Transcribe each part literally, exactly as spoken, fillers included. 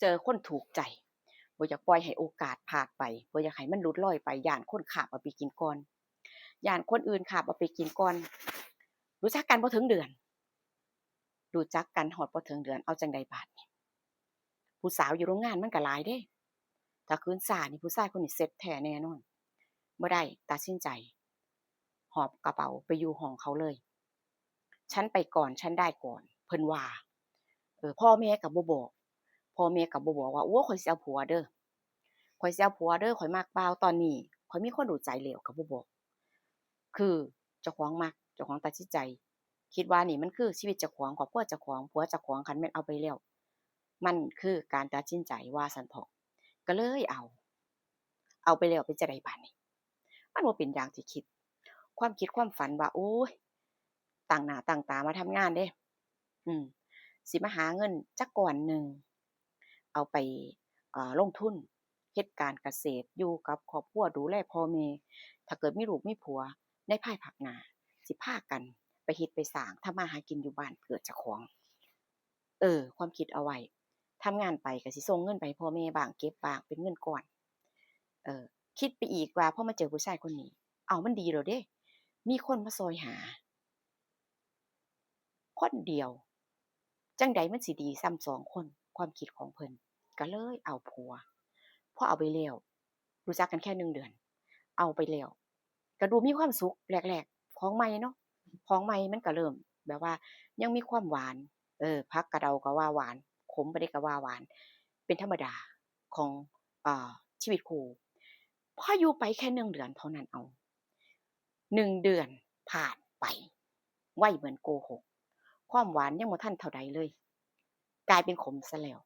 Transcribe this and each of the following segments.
เจอคนถูกใจ บ่อยากปล่อยให้โอกาสพลาดไป บ่อยากให้มันหลุดลอยไป ย้านคนคาบเอาไปกินก่อน ย้านคนอื่นคาบเอาไปกินก่อน รู้จักกันบ่ถึงเดือน รู้จักกันฮอดบ่ถึงเดือน เอาจั่งใดบาดนี้ ผู้สาวอยู่โรงงานมันก็หลายเด้ ถ้าคืนซ้านี่ผู้ชายคนนี้เสร็จแท้แน่นอน บ่ได้ ตัดสินใจ หอบกระเป๋าไปอยู่ห้องเขาเลย ฉันไปก่อน ฉันได้ก่อน เพิ่นว่า เออ พ่อแม่ก็บ่บอก พ่อแม่ก็บ่บอกว่า โอ้ ข้อยสิเอาผัวเด้อ ข้อยสิเอาผัวเด้อ ข้อยมักบ่าวตอนนี้ ข้อยมีคนรู้ใจแล้ว ก็บ่บอก คือเจ้าของมัก เจ้าของตัดสินใจ คิดว่านี่มันคือชีวิตเจ้าของ ครอบครัวเจ้าของ ผัวเจ้าของ คันแม่นเอาไปแล้ว มันคือการตัดสินใจว่าซั้นเถาะ ก็เลยเอา เอาไปแล้วเป็นจั่งใดบาดนี้ มันบ่เป็นอย่างที่คิด ความคิดความฝันว่า โอ้ย ตั้งหน้าตั้งตามาทำงานเด้ อืม สิมาหาเงินจักก้อนหนึ่ง เอาไป เอ่อ ลงทุน เฮ็ดการเกษตร อยู่กับครอบครัว ดูแลพ่อแม่ ถ้าเกิดมีลูกมีผัว ในภายภาคหน้า สิพากันไปเฮ็ดไปสร้าง ทำมาหากินอยู่บ้านเกิดเจ้าของ เออ ความคิดเอาไว้ ทำงานไปก็สิส่งเงินไปให้พ่อแม่บ้าง เก็บบ้าง เป็นเงินก้อน เออ คิดไปอีกว่าพอมาเจอผู้ชายคนนี้ เอ้า มันดีแล้วเด้ มีคนมาซ่อยหา คนเดียว จั่งใดมันสิดีส่ำสองคน ความคิดของเพิ่น ก็เลยเอาผัว พอเอาไปแล้ว รู้จักกันแค่หนึ่งเดือน เอาไปแล้ว ก็ดูมีความสุขแรกๆ ของใหม่เนาะ ของใหม่มันก็เริ่มแบบว่ายังมีความหวาน เออ ผักกะเดาก็ว่าหวาน ขมปานใดก็ว่าหวาน เป็นธรรมดาของ เอ่อ ชีวิตคู่ พออยู่ไปแค่หนึ่งเดือนเท่านั้น เอา หนึ่งเดือนผ่านไป ไวเหมือนโกหก ความหวานยังบ่ทันเท่าใดเลย กลายเป็นขมซะแล้ว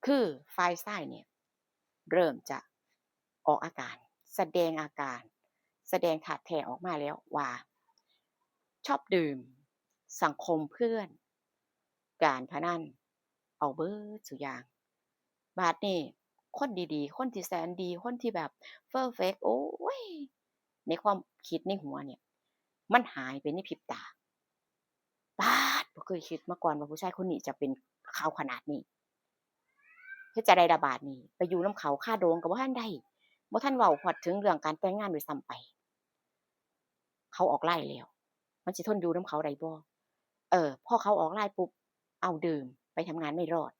คือฝ่ายชายเนี่ย เริ่มจะออกอาการ แสดงอาการ แสดงท่าแท้ออกมาแล้วว่า ชอบดื่ม สังคมเพื่อน การพนัน เอาเบิดซุอย่าง บาดนี้คนดีๆ คนที่แสนดี คนที่แบบเพอร์เฟกต์ โอ้ย ในความคิดในหัวเนี่ย มันหายไปในพริบตา ป๊าด บ่เคยคิดมาก่อนว่าผู้ชายคนนี้จะเป็นข่าวขนาดนี้ เฮ็ดจั่งใดล่ะบาดนี้ ไปอยู่นำเขา คาดองก็บ่ทันได้ บ่ทันเว้าฮอดถึงเรื่องการแต่งงานด้วยซ้ำไป เขาออกไลน์แล้ว มันสิทนอยู่นำเขาได้บ่ เออ พอเขาออกไลน์ปุ๊บ เอาดื่ม ไปทำงานไม่รอด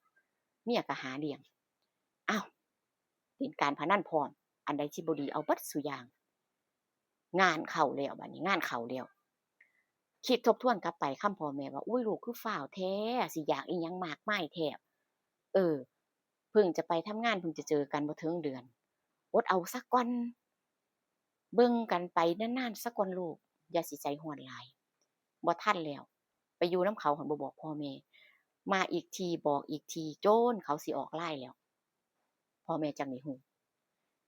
เมียก็หาเลี้ยง อ้าว เล่นการพนันพร้อม อันใดที่บ่ดีเอาเบิดซุอย่าง งานเข้าแล้ว บาดนี้งานเข้าแล้ว คิดทบทวนกลับไปคำพ่อแม่ว่า อุ้ย ลูกคือฟ้าวแท้ สิอยากอิหยังมากมายแท้ เออ เพิ่งจะไปทำงาน เพิ่งจะเจอกันบ่ถึงเดือน อดเอาซะก่อน เบิ่งกันไปนานๆ ซะก่อนลูก อย่าสิใจฮ้อนหลาย บ่ทันแล้ว ไปอยู่นำเขาหั้นบ่บอกพ่อแม่ มาอีกที บอกอีกที จนเขาสิออกไลน์แล้ว พ่อแม่จั่งได้ฮู้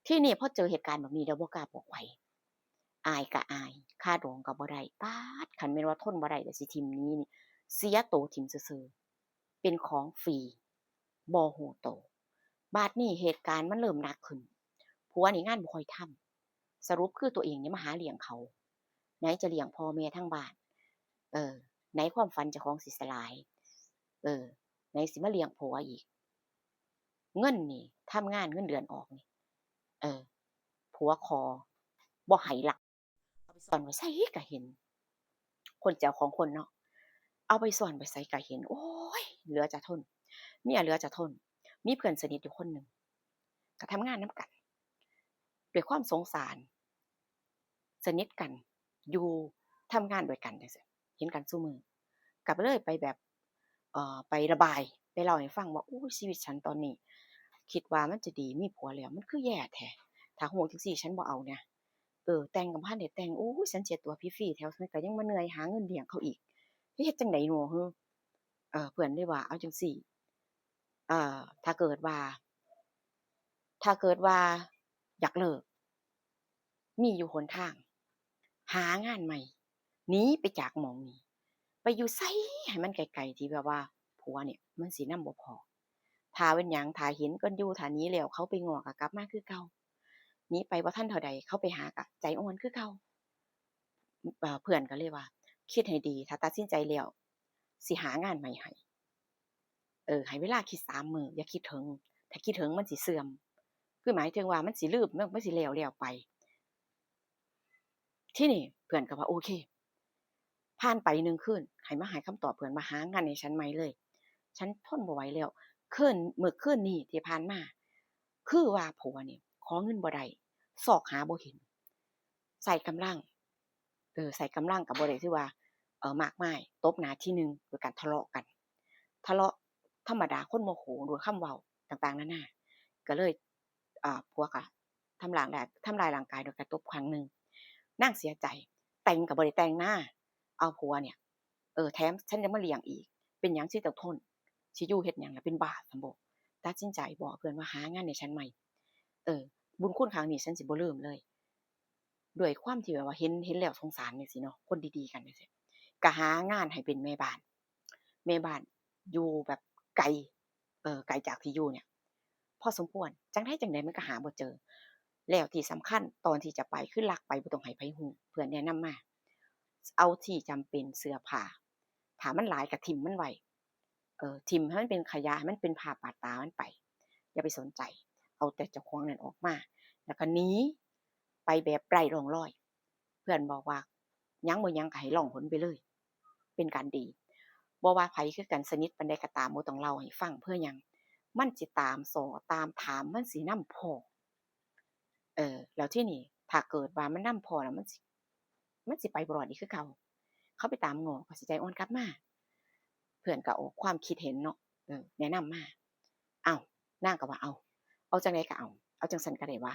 ทีนี้พอเจอเหตุการณ์แบบนี้แล้วบ่กล้าบอกไผ อายก็อาย คาดองก็บ่ได้ ป๊าด คันแม่นว่าทนบ่ได้แล้วสิถิ่มหนีนี่ เสียโตถิ่มซื่อๆ เป็นของฟรี บ่ฮู้โต บาดนี้เหตุการณ์มันเริ่มหนักขึ้น ผัวนี่งานบ่ค่อยทำ สรุปคือตัวเองนี่มาหาเลี้ยงเขา ไหนจะเลี้ยงพ่อแม่ทางบ้าน เออ ไหนความฝันเจ้าของสิสลาย เออ ไหนสิมาเลี้ยงผัวอีก เงินนี่ ทำงานเงินเดือนออกนี่ เออ ผัวขอ บ่ให้ละ เอาไปซ่อนไว้ไสก็เห็น คนเจ้าของคนเนาะ เอาไปซ่อนไว้ไสก็เห็น โอ้ย เหลือจะทน เมียเหลือจะทน มีเพื่อนสนิทอยู่คนหนึ่ง ก็ทำงานนำกัน ด้วยความสงสาร สนิทกัน อยู่ ทำงานด้วยกันจั่งซี้ เห็นกันซุมื้อ ก็เลยไปแบบ เอ่อ ไประบาย ไปเล่าให้ฟังว่า โอ้ย ชีวิตฉันตอนนี้ คิดว่ามันจะดี มีผัวแล้ว มันคือแย่แท้ ถ้าฮู้จั่งซี้ฉันบ่เอานะ เออ แต่งก็บ่ทันได้แต่ง โอ้ย ฉันเสียตัวฟรีๆ แถวฉันก็ยังมาเหนื่อยหาเงินเลี้ยงเขาอีก สิเฮ็ดจั่งใดน้อ เออ เพื่อนเลยว่า เอาจั่งซี้ เอ่อ ถ้าเกิดว่า ถ้าเกิดว่าอยากเลิก มีอยู่หนทาง หางานใหม่ หนีไปจากหม่องนี้ ไปอยู่ไสให้มันไกลๆ ที่แบบว่าผัวเนี่ยมันสินำบ่พ้อ ถ้าเป็นหยัง ถ้าเห็นกันอยู่ ถ้าหนีแล้วเขาไปง้อก็กลับมาคือเก่า หนีไปบ่ทันเท่าใด เขาไปหาก็ใจอ่อนคือเก่า เอ่อ เพื่อนก็เลยว่า คิดให้ดี ถ้าตัดสินใจแล้ว สิหางานใหม่ให้ เออ ให้เวลาคิดสามมื้อ อย่าคิดเถิง ถ้าคิดเถิงมันสิเสื่อม คือหมายถึงว่ามันสิลืม มัน มันสิแล้วๆ ไป ทีนี้เพื่อนก็ว่า โอเค ผ่านไปหนึ่งคืน ให้มาให้คำตอบเพื่อนว่า หางานให้ฉันใหม่เลย ฉันทนบ่ไหวแล้ว คืน มื้อคืนนี้ที่ผ่านมา คือว่าผัวนี่ขอเงินบ่ได้ ซอกหาบ่เห็น ใช้กำลัง เออ ใช้กำลังก็บ่ได้ถือว่า เอ่อ มากมาย ตบหน้าทีหนึ่งโดยการทะเลาะกัน ทะเลาะธรรมดาคนโมโหด้วยคำเว้าต่างๆ นานา ก็เลย อ่า ผัวก็ทำร้างร่าง- ทำร้ายร่างกายโดยการตบครั้งหนึ่ง นางเสียใจ แต่งก็บ่ได้แต่งนา เอาผัวเนี่ย เออ แถมฉันยังมาเลี้ยงอีก เป็นหยังสิต้องทน สิอยู่เฮ็ดหยังล่ะ เป็นบ้าซั่นบ่ ตัดสินใจบอกเพื่อนว่า หางานให้ฉันใหม่ เออ บุญคุณครั้งนี้ฉันสิบ่ลืมเลย ด้วยความที่แบบว่าเห็น เห็นแล้วสงสารจั่งซี้เนาะ คนดีๆ กันจั่งซี้ ก็หางานให้เป็นแม่บ้าน แม่บ้านอยู่แบบไกล เออ ไกลจากที่อยู่เนี่ย พอสมควร จั่งใดจั่งใดมันก็หาบ่เจอ แล้วที่สำคัญตอนที่จะไปคือลักไปบ่ต้องให้ไผฮู้ เพื่อนแนะนำมา เอาที่จำเป็น เสื้อผ้า ถ้ามันหลายก็ถิ่มมันไว้ เออ ถิ่มให้มันเป็นขยะ ให้มันเป็นผ้าปาดตามันไป อย่าไปสนใจ เอาแต่เจ้าของนั่นออกมา แล้วก็หนีไปแบบไร้ร่องรอย เพื่อนบอกว่า หยังบ่หยังก็ให้ล่องหนไปเลย เป็นการดี บ่ว่าไผคือกัน สนิทปานใดก็ตาม บ่ต้องเล่าให้ฟัง เพื่อหยัง มันสิตามซ้อตามถาม มันสินำพ้อ เออ แล้วทีนี้ถ้าเกิดว่ามันนำพ้อแล้วมันสิ มันสิไปบ่รอดอีกคือเก่า เขาไปตามง้อก็สิใจอ่อนกลับมา เพื่อนก็ออกความคิดเห็นเนาะ เออ แนะนำมา อ้าว นางก็ว่า เอา เอาจั่งใดก็เอา เอาจั่งซั้นก็ได้ว่า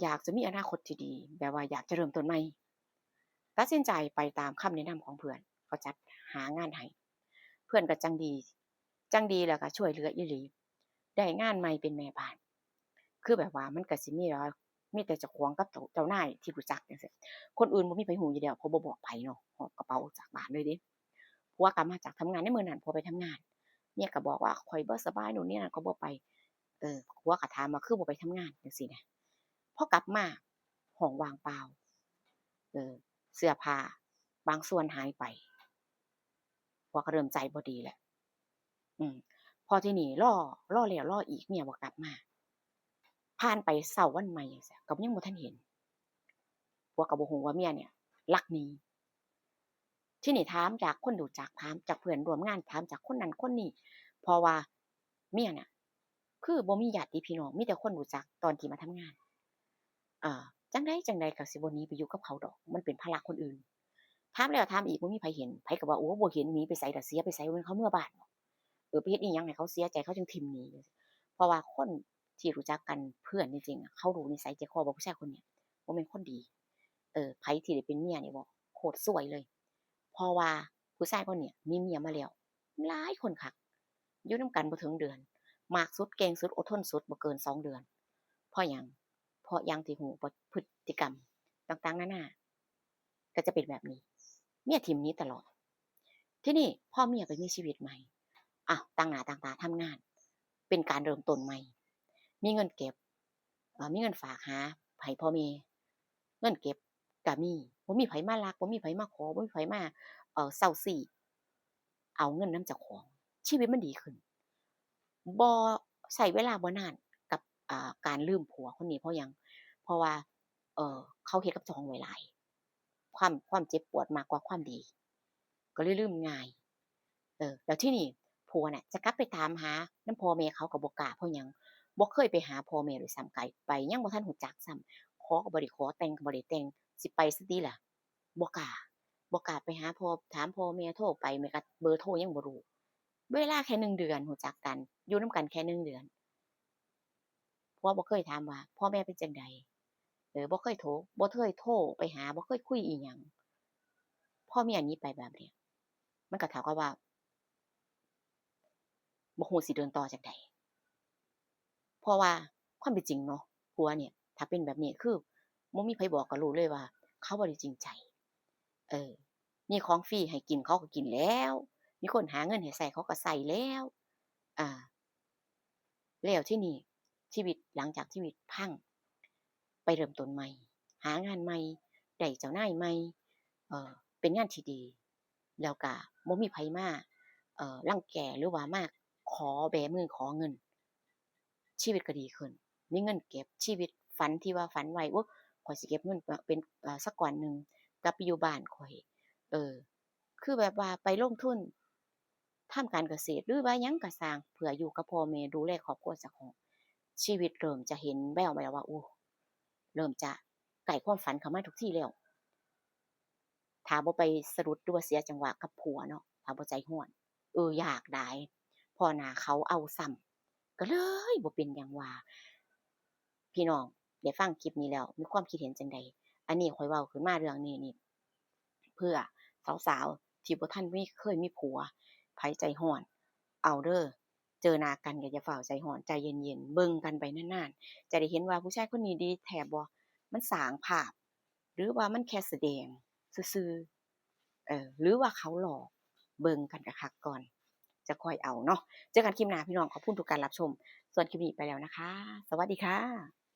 อยากจะมีอนาคตที่ดี แบบว่าอยากจะเริ่มต้นใหม่ ตัดสินใจไปตามคำแนะนำของเพื่อน เขาจัดหางานให้ เพื่อนก็จั่งดี จั่งดีแล้วก็ช่วยเหลืออีหลี ได้งานใหม่เป็นแม่บ้าน คือแบบว่ามันก็สิมีแบบว่า มีแต่เจ้าของกับเจ้า- เจ้านายที่รู้จักจั่งซี้ คนอื่นบ่มีไผฮู้อยู่แล้ว เพราะบ่บอกไผเนาะ หอบกระเป๋าออกจากบ้านเลยเด้ ผัวกลับมาจากทำงาน ในมื้อนั้นผัวไปทำงาน เมียก็บอกว่า ข้อยบ่สบาย นู่นนี่นั่น ข้อยบ่ไป เออ ผัวก็ถามว่า คือบ่ไปทำงาน จั่งซี้นะ พอกลับมา ห้องว่างเปล่า เออ เสื้อผ้าบางส่วนหายไป ผัวก็เริ่มใจบ่ดีแล้ว อืม พอทีนี้รอ รอแล้วรออีก เมียบ่กลับมา ผ่านไปเช้าวันใหม่จั่งซี้ ก็ยังบ่ทันเห็น ผัวก็บ่ฮู้ว่าเมียเนี่ยลักหนี ทีนี้ถามจากคนรู้จัก ถามจากเพื่อนร่วมงาน ถามจากคนนั้นคนนี้ เพราะว่าเมียน่ะ คือบ่มีญาติพี่น้อง มีแต่คนรู้จักตอนที่มาทำงาน อ่า จั่งใดจั่งใดก็สิบ่หนีไปอยู่กับเขาดอก มันเป็นภาระคนอื่น ถามแล้วถามอีก บ่มีไผเห็น ไผก็ว่า โอ้ บ่เห็น หนีไปไสล่ะ เสียไปไส บ่แม่นเขาเมือบ้านบ่ เออ ไปเฮ็ดอีหยังให้เขาเสียใจ เขาจึงถิ่มหนี เพราะว่าคนที่รู้จักกัน เพื่อนจริงๆอะ เขารู้นิสัยใจคอว่าผู้ชายคนเนี้ยบ่แม่นคนดี เออ ไผที่ได้เป็นเมียนี่บ่ โคตรซวยเลย เพราะว่าผู้ชายคนเนี้ยมีเมียมาแล้วหลายคนคัก อยู่นำกันบ่ถึงเดือน มากสุด เก่งสุด อดทนสุด บ่เกินสองเดือน เพราะหยัง เพราะอย่างที่ฮู้ พฤติกรรมต่างๆนานา ก็จะเป็นแบบนี้ เมียถิ่มหนีตลอด ทีนี้พอเมียไปมีชีวิตใหม่ อ้าว ตั้งหน้าตั้งตาทำงาน เป็นการเริ่มต้นใหม่ มีเงินเก็บ เอ่อ มีเงินฝากหาให้พ่อแม่ เงินเก็บก็มี บ่มีไผมาลัก บ่มีไผมาขอ บ่มีไผมา เอ่อ เซ้าซี้ เอาเงินนำเจ้าของ ชีวิตมันดีขึ้น บ่ ใช้เวลาบ่นานกับ อ่า การลืมผัวคนนี้ เพราะหยัง เพราะว่า เอ่อ เขาเฮ็ดกับเจ้าของไว้หลาย ความ ความเจ็บปวดมากกว่าความดี ก็เลยลืมง่าย เออ แล้วทีนี้ผัวน่ะจะกลับไปถามหานำพ่อแม่เขาก็บ่กล้า เพราะหยัง บ่เคยไปหาพ่อแม่ด้วยซ้ำ ไกลไป ยังบ่ทันรู้จักซ้ำ ขอก็บ่ได้ขอ แต่งก็บ่ได้แต่ง สิไปซะติล่ะ บ่กล้า บ่กล้าไปหาพ่อ ถามพ่อแม่ โทรไป แม้กระทั่งเบอร์โทรยังบ่รู้ เวลาแค่หนึ่งเดือนรู้จักกัน อยู่นำกันแค่หนึ่งเดือน ผัวบ่เคยถามว่าพ่อแม่เป็นจั่งใด เออ บ่เคยโทร บ่เคยโทรไปหา บ่เคยคุยอิหยัง พอเมียหนีไปแบบนี้ มันก็เท่ากับว่า บ่ฮู้สิเดินต่อจั่งใด เพราะว่าความเป็นจริงเนาะ ผัวเนี่ย ถ้าเป็นแบบนี้คือบ่มีไผบอกก็รู้เลยว่าเขาบ่ได้จริงใจ เออ มีของฟรีให้กินเขาก็กินแล้ว มีคนหาเงินให้ใช้เขาก็ใช้แล้ว อ่า แล้วทีนี้ชีวิตหลังจากชีวิตพัง ไปเริ่มต้นใหม่ หางานใหม่ ได้เจ้านายใหม่ เอ่อ เป็นงานที่ดี แล้วก็บ่มีไผมา เอ่อรังแกหรือว่ามาขอแบมือขอเงิน ชีวิตก็ดีขึ้น มีเงินเก็บ ชีวิตฝันที่ว่าฝันไว้ โอ้ ข้อยสิเก็บเงินเป็น เอ่อ สักก้อนหนึ่ง กลับไปอยู่บ้านข้อย เออ คือแบบว่าไปลงทุนทำการเกษตร หรือว่าหยังก็ซ่าง เพื่ออยู่กับพ่อแม่ ดูแลครอบครัวเจ้าของ ชีวิตเริ่มจะเห็นแววมาแล้วว่า โอ้ เริ่มจะใกล้ความฝันเข้ามาทุกทีแล้ว ถ้าบ่ไปสะดุดหรือว่าเสียจังหวะกับผัวเนาะ ถ้าบ่ใจฮ้อน เออ ยากหลาย พ้อหน้าเขาเอาซ้ำ ก็เลยบ่เป็นหยังว่า พี่น้องได้ฟังคลิปนี้แล้วมีความคิดเห็นจั่งใด อันนี้ข้อยเว้าขึ้นมาเรื่องนี้นี่ เพื่อสาวๆที่บ่ทันมี เคยมีผัว ไผใจฮ้อน เอาเด้อ เจอหน้ากันก็อย่าฟ้าวใจฮ้อน ใจเย็นๆ เบิ่งกันไปนานๆ จะได้เห็นว่าผู้ชายคนนี้ดีแท้บ่ มันสร้างภาพ หรือว่ามันแค่แสดงซื่อๆ เออ หรือว่าเขาหลอก เบิ่งกันคักๆก่อน จะค่อยเอาเนาะ เจอกันคลิปหน้าพี่น้อง ขอบคุณทุกการรับชม ส่วนคลิปนี้ไปแล้วนะคะ สวัสดีค่ะ